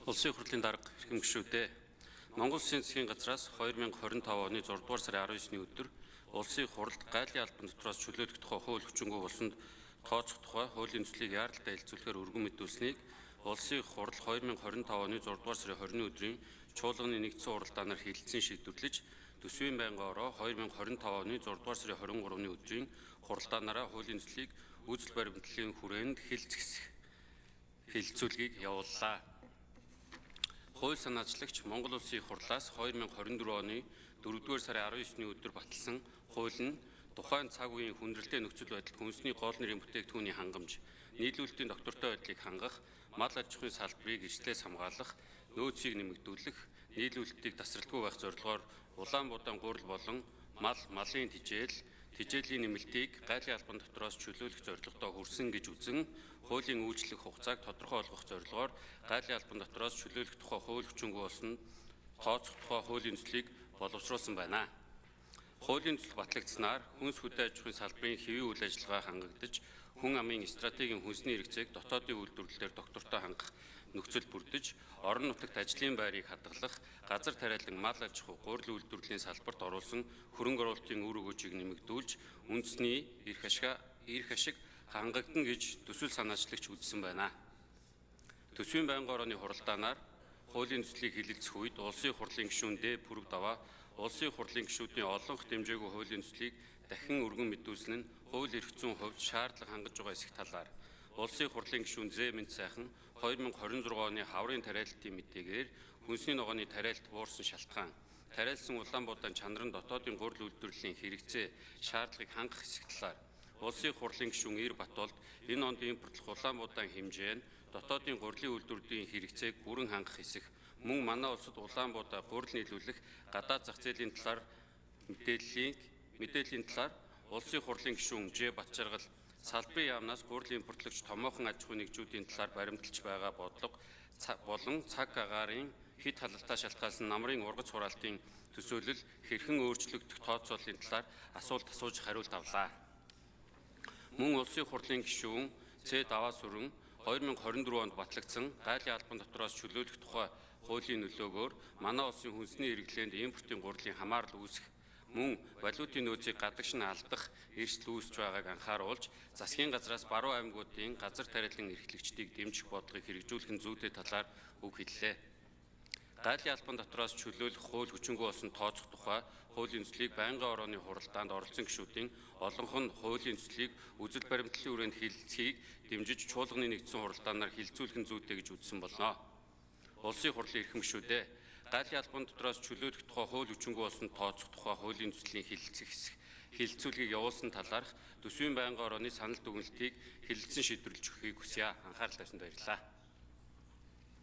Улсын хурлын дарга эрхэм гишүүдээ, Монгол Улсын засгийн газраас 2025 оны 6 дугаар сарын 19-ний өдөр Улсын хурлд гайлын албан дотроос чөлөөлөх тухай хууль хүчингүй болсонд тооцох тухай хуулийн төслийг яаралтай хэлэлцүүлэхээр өргөн мэдүүлсэнийг Улсын хурал 2025 оны 6 дугаар сарын 20-ны өдрийн чуулганы нэгдсэн хуралдаанаар хэлэлцэн шийдвэрлэж, төсвийн байнгын ороо 2025 оны 6 дугаар сарын 23-ны өдрийн хуралдаанаараа хуулийн төслийг үзэл баримтлалын хүрээнд хэлэлцэх хэлэлцүүлгийг явууллаа. Хууль санаачлагч Монгол Улсын их хурлаас 2024 оны 4-р сарын 19-ны өдөр баталсан хууль нь тухайн цаг үеийн хүндрэлтэй нөхцөл байдалд хүнсний гол нэрийн бүтээгдэхүүний хангамж, нийлүүлэлтийн доктортой байдлыг хангах, мал аж ахуйн салбарыг эрсдлээс хамгаалах, нөөцийг нэмэгдүүлэх, нийлүүлэлтийг тасралтгүй байх зорилгоор улаан будаан гурил болон мал, малын тижээл, тижээлийн нэмэлтийг гайлын албан дотроос чөлөөлөх зорилготой хүрсэн гэж үзэн хуулийн үйлчлэх хугацааг тодорхой болгох зорилгоор гайлын албан дотроос чөлөөлөх тухай хууль хүчингүй болсон тооцох тухай хуулийн төслийг боловсруулсан байна. Хуулийн төсөл батлагдсанаар хүнс хөдөө аж ахуйн салбарын хэвийн үйл ажиллагаа хангагдаж, хүн амын стратегийн хүнсний хэрэгцээг дотоодын үйлдвэрлэлээр доктортой хангах нөхцөл бүрдэж, орон нутагт ажлын байрыг хадгалах, газар тариалан мал аж ахуй, гурил үйлдвэрлэлийн салбарт оруулсан хөрөнгө оруулалтын үр өгөөжийг нэмэгдүүлж, үндэсний эрх ашиг хангагдана гэж төсөл санаачлагч үзсэн байна. Төсвийн байнгын орооны хуралдаанаар хуулийн төслийг хэлэлцэх үед Улсын хурлын гишүүн Д. Пүрэв-Даваа Улсын хурлын гишүүдийн олонх дэмжээгүй хуулийн төслийг дахин өргөн мэдүүлсэн нь хууль эрх зүйн хувьд шаардлага хангаж байгаа хэсэг талаар Улсын хурлын гишүүн Зэ Мэнд сайхан 2026 оны хаврын тариалалтын мэдээгээр хүнсний ногооны тариалт буурсан шалтгаан, тариалсан улаан будаан чанар нь дотоодын гурил үйлдвэрлэлийн хэрэгцээ шаардлагыг хангах хэсэг талаар Улсын хурлын гишүүн Эр Батулд энэ онд импортлох улаан будаан хэмжээ нь дотоодын гурилын үйлдвэрлэлийн хэрэгцээг бүрэн хангах хэсэг, мөн манай улсад улаан будаа гурил нийлүүлэх гадаад зах зээлийн талаар мэдээллийн талаар Улсын хурлын гишүүн Ж. Батжаргал салбарын яамнаас гурил импортлогч томоохон аж ахуйн нэгжүүдийн талаар баримталж байгаа бодлого болон цаг агаарын хэд халалтаа шалтгаалсан намрын ургац хураалтын төсөөлөл хэрхэн өөрчлөгдөх тооцооллын талаар асуулт асууж хариулт авлаа. Мөн Улсын хурлын гишүүн Ц. Даваасүрэн 2024 онд батлагдсан гайлын албан дотроос чөлөөлөх тухай хуулийн нөлөөгөөр манай улсын хүнсний хэрэглээнд импортын гурилын хамаарал үүсэх, мөн валютын нөөцийг гадагш нь алдах эрсдэл үүсэж байгааг анхааруулж, засгийн газраас баруун аймагуудын газар тариалан эрхлэгчдийг дэмжих бодлогыг хэрэгжүүлэх нь зүйтэй талаар үг хэллээ. Гайлын албан дотроос чөлөөлөх хууль хүчингүй болсон тооцох тухай хуулийн төслийг байнгын орооны хуралдаанд оролцсон гишүүдийн олонх нь хуулийн төслийг үзэл баримтлалын хүрээнд хэлэлцэхийг дэмжиж чуулганы нэгдсэн хуралдаанаар хэлэлцүүлэх нь зүйтэй гэж үзсэн болно. Улсын хурлын эрхэм гишүүдээ, гайлын албан дотроос чөлөөлөх тухай хууль хүчингүй болсон тооцох тухай хуулийн төслийн хэлэлцэх хэсэг хэлэлцүүлгийг явуулсан талаарх төсвийн байнгын орооны санал дүгнэлтийг хэлэлцэн шийдвэрлэж өгөхийг хүсье. Анхаарал тавьсанд баярлалаа.